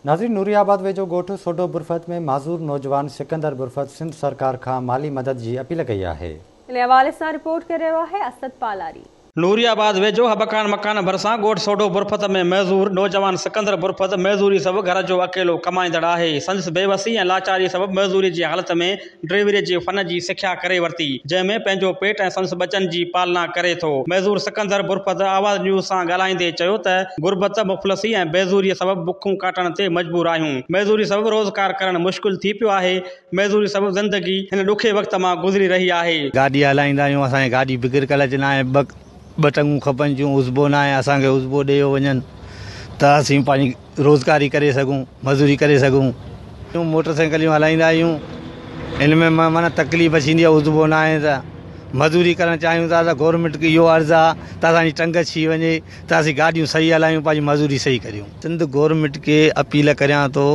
ناظرين نوري آباد ويجهو ڳوٺ سوڍو برفت ۾ معذور نوجوان سڪندر برفت سنڌ سرڪار کان مالي مدد جي اپيل ڪئي آهي. ان حوالي سان رپورٽ ڪري رهيو آهي اسد پالاري. نوري آباد ويجهو حبڪان مڪان ڀرسان ڳوٺ سوڍو برفت ۾ معذور نوجوان سڪندر برفت معذوري سبب گهر جو اڪيلو ڪمائيندڙ آهي سندس بيوسي ۽ لاچاري سبب معذوري جي حالت ۾ ڊرائيوري جي فن جي سکيا ڪري ورتي، جنهن ۾ پنهنجو پيٽ ۽ سندس ٻچن جي پالنا ڪري ٿو. معذور سڪندر برفت آواز نيوز سان ڳالهائيندي چيو ته غربت، مفلسي ۽ بيزوريء سبب بکون ڪاٽڻ تي مجبور آهيون. معذوري سبب روزگار ڪرڻ مشڪل ٿي پيو آهي. معذوري سبب زندگي هن ڏکي وقت مان گذري رهي آهي. گاڏي هلائيندا آهيون اسان کي گاڏي بغير ڪلچ ناهي ٻه ٻه ٽنگون کپن ٿيون عضبو ناهي اسان کي عضبو ڏيو وڃن ته اسين پنهنجي روزگاري ڪري سگهون مزوري ڪري سگهون. موٽر سائيڪليون هلائيندا آهيون ان ۾ معنيٰ تڪليف ٿيندي آهي عضبو ناهي ته مزوري ڪرڻ چاهيون ٿا ته گورنمينٽ کي اهو عرض آهي ته اسان جي ٽنگ ڇهي وڃي ته اسين گاڏيون صحيح هلايون پنهنجي مزوري صحيح ڪريون. سنڌ گورنمينٽ کي اپيل ڪريان ٿو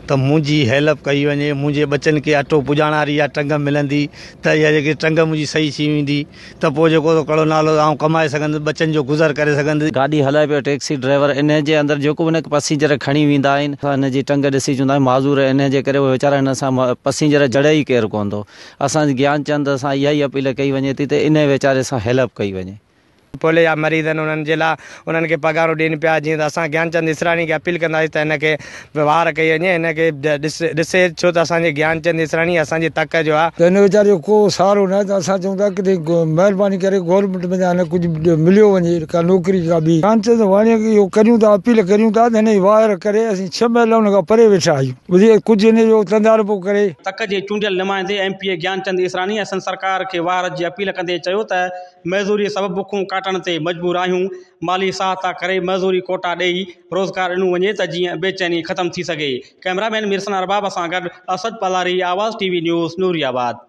ته منهنجي هيلپ ڪئي وڃي منهنجي ٻچن کي اٽو پڄاڻاري اها ٽنگ ملندي ته اها جيڪي ٽنگ منهنجي صحيح ٿي ويندي ته پوء جيڪو ته ڪڙو نالو آئون ڪمائي سگهندس ٻچن جو گذر ڪري سگهندس. گاڏي هلائي پيو ٽيڪسي ڊرائيور انهي جي اندر جيڪو به هن کي پسينجر کڻي ويندا آهن هن جي ٽنگ ڏسي چوندا آهن معذور آهي انهي جي ڪري اهي ويچارا هن سان پسينجر جڙي ئي ڪير ڪونه ٿو اسان گيان چند سان اها ئي اپيل ڪئي وڃي ٿي ته انهي ويچاري سان هيلپ ڪئي وڃي. پوليو جا مريض آهن انهن جي لاء انهن کي پگهارون ڏين پيا جيئن ته اسان گيانچند اسراڻي کي اپيل ڪنداسين ته هن کي واهر ڪئي وڃي هن کي ڏسي ڇو ته اسان جي گيانچند اسراڻي اسان جي تڪ جو آهي. ته هن ويچاري جو ڪو سهارو ناهي ته اسان چئون ٿا ڪٿي مهرباني ڪري گورنمينٽ منجهان هن ڪجهه مليو وڃي ڪا نوڪري ڪا ٻي. گيانچند واڻيي کي اهو ڪريون ٿا اپيل ڪريون ٿا ته هن جي واهر ڪري اسين ڇهه ميل هن کان پري ويٺا آهيون ٻڌي ڪجهه هن جو تندارپو ڪري. تڪ جي چونڊيل نمائندي M P A Gianchand Israni ۽ Sindh سرڪار کي واهر جي اپيل ڪندي چيو ته معذوري سبب بکون ڪاٽڻ تي مجبور آهيون، مالي سهائتا ڪري معذوري ڪوٽا ڏئي روزگار ڏنو وڃي ته جيئن بيچيني ختم ٿي سگهي. ڪئميرا مين ميرسن ارباب سان گڏ Asad Palari, Awaz T V news, Nooriabad.